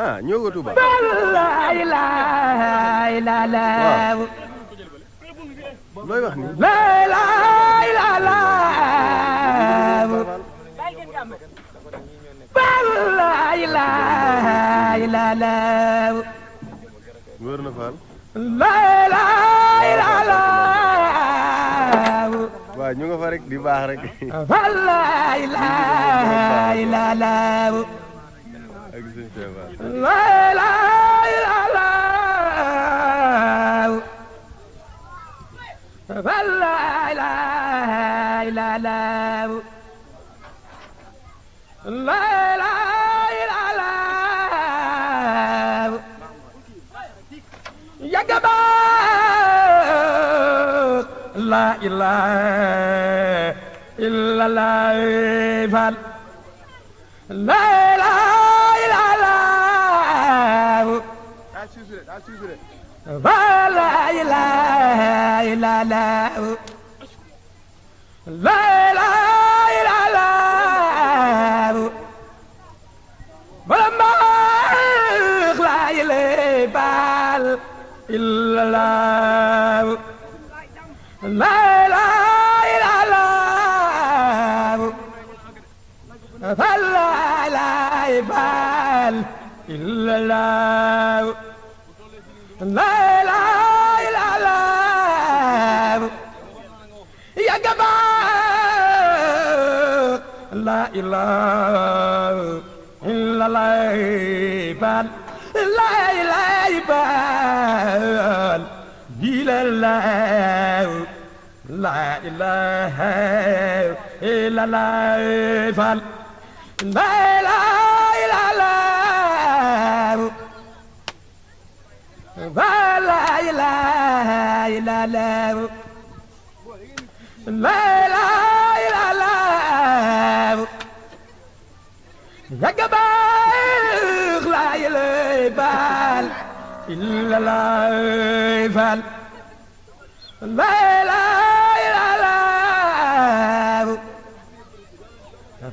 ah ñoo ko Touba. looy wax nii. wër na Fall. waaw ñu nga fa rek di baax rek. ak sëñ Cheikh la ilaha illallah Fall la ilaha illallah la ilaha illallah la ilaha illallah bala la ilaha illallah la ilaha illallah la ilaha illallah la ilaha illallah ya gaba la ilaha illallah la ilaha illallah la ilaha illallah Fall la ilaha illallah la ilaha illallah la ilaha illallah yagaba la ilaha illallah Fall la ilaha illallah Fall la ilaha illallah la ilaha illallah yagaba la ilaha illallah la ilaha illallah la ilaha illallah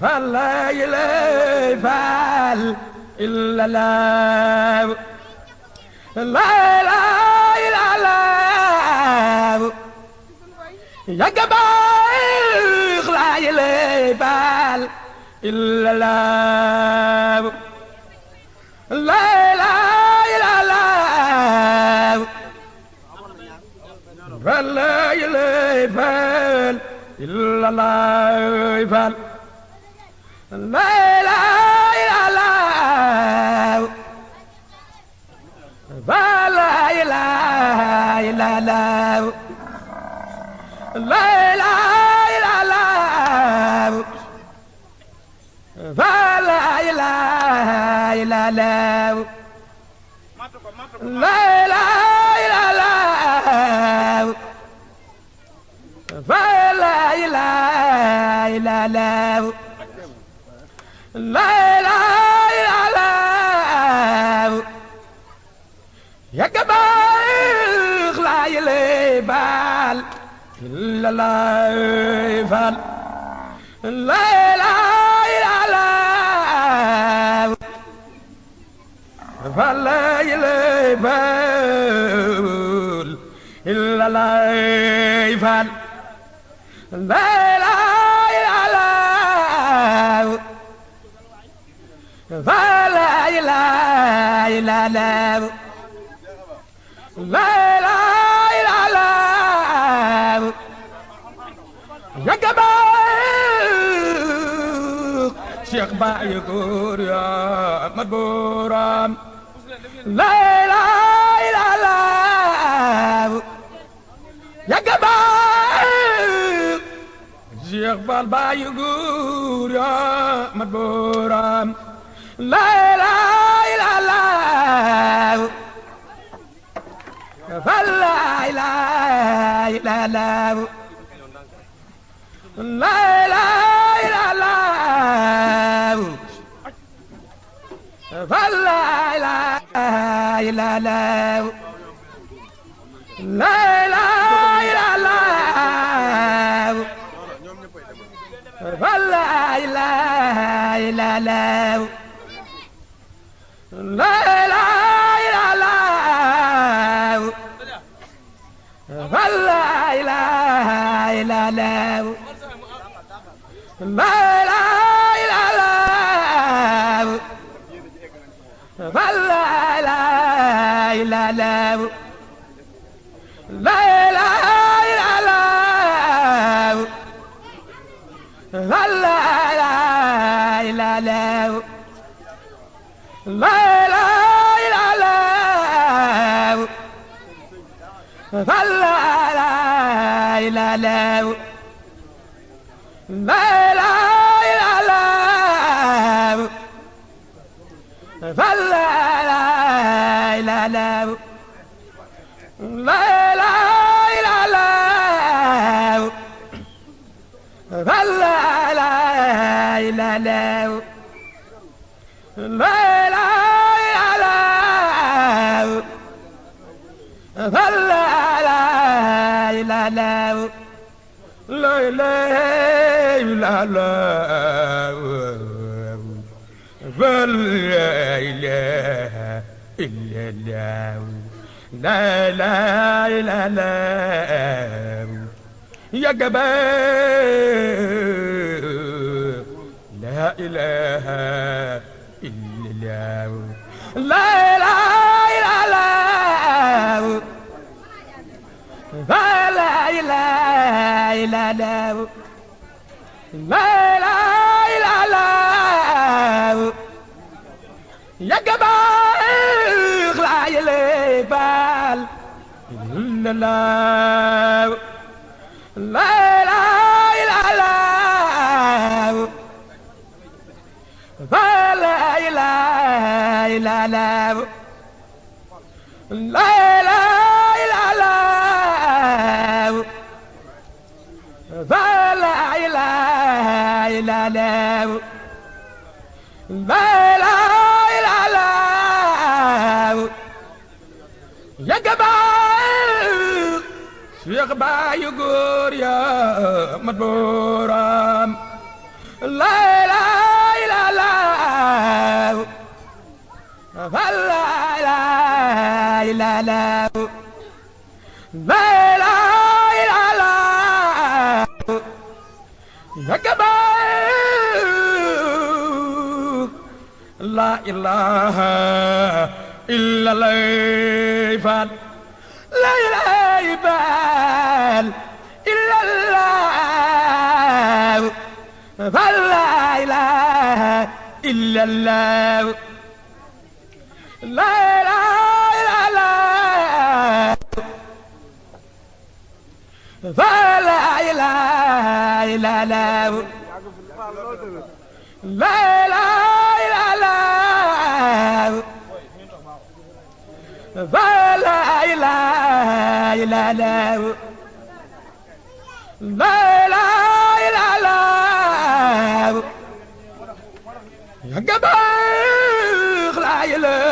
Fall la ilaha illallah la ilaha illallah la ilaha illallah la ilaha illallah la ilaha illallah la ilaha illallah la ilaha illallah yagaba la ilaha illallah Fall la ilaha illallah la ilaha illallah Fall la ilaha illallah la ilaha illallah la ilaha illallah yagaba Cheikh Baye Koor ya Mbawor la ilaha illallah yagaba Cheikh Baye Koor ya Mbawor la ilaha illallah la ilaha illallah la ilaha illallah la ilaha illallah la ilaha illallah لا إله إلا الله لا إله إلا الله لا إله إلا الله لا إله إلا الله لا إله إلا الله لا إله إلا الله لا إله إلا الله لا إله إلا الله لا إله إلا الله لا إله إلا الله لا إله إلا الله لا إله إلا الله لا إله إلا الله لا إله إلا الله لا إله إلا الله لا إله إلا الله لا إله إلا الله يا جبال لا إله إلا الله لا إله إلا الله لا إله إلا الله لا إله إلا الله يا جبال لا إله إلا الله لا إله إلا الله لا إله إلا الله لا إله إلا الله لا إله إلا الله لا إله إلا الله يا جبال شيخ باي غور يا مدبورام لا إله إلا الله لا إله إلا الله لا إله إلا الله يا جبال لا إله إلا الله لا إله إلا الله لا إله إلا الله لا إله إلا الله لا إله إلا الله لا إله إلا الله لا إله إلا الله لا إله إلا الله يا جبال لا إله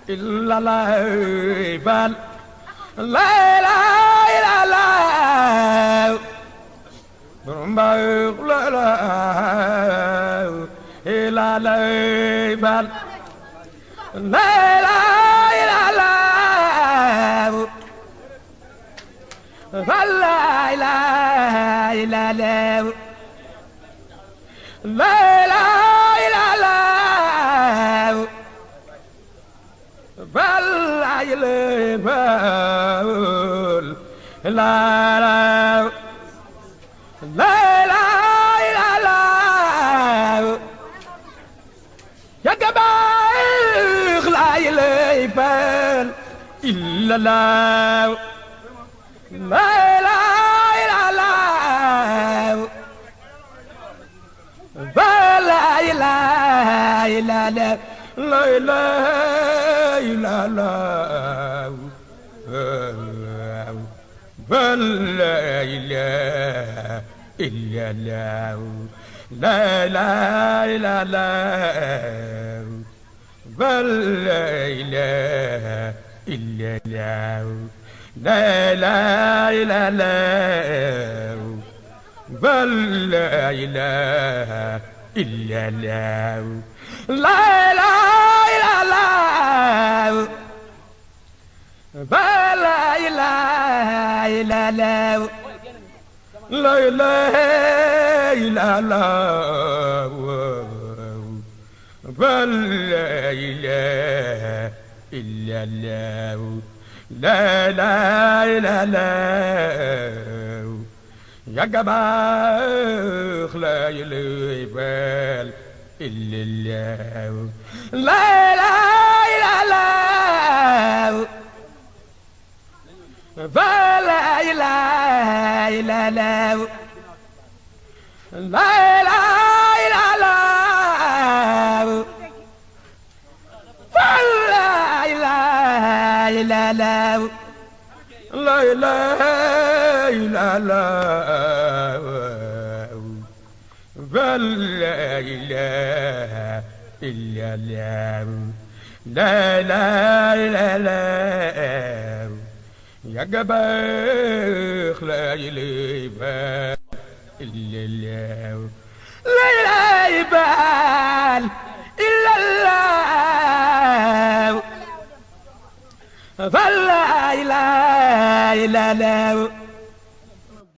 إلا الله لا إله إلا الله Mbawor la إلا الله لا إله إلا الله لا إله إلا الله لا إله إلا الله لا إله لا لا إله إلا الله يا جبال لا إله إلا الله لا إله إلا الله لا إله إلا الله لا إله إلا الله لا إله إلا الله لا إله إلا الله لا إله إلا الله لا إله إلا الله فلا إله إلا الله لا إله فلا إله إلا الله لا إله إلا الله فلا إله إلا الله لا إله إلا الله يا جباخ لا يلبال إلا الله لا إله إلا الله فلا إله إلا الله لا إله إلا الله فلا إله إلا الله لا إله إلا الله فلا إله إلا الله لا إله إلا الله يا جباخ لا يلبال إلا الله لا يلبال إلا الله فلا إله إلا الله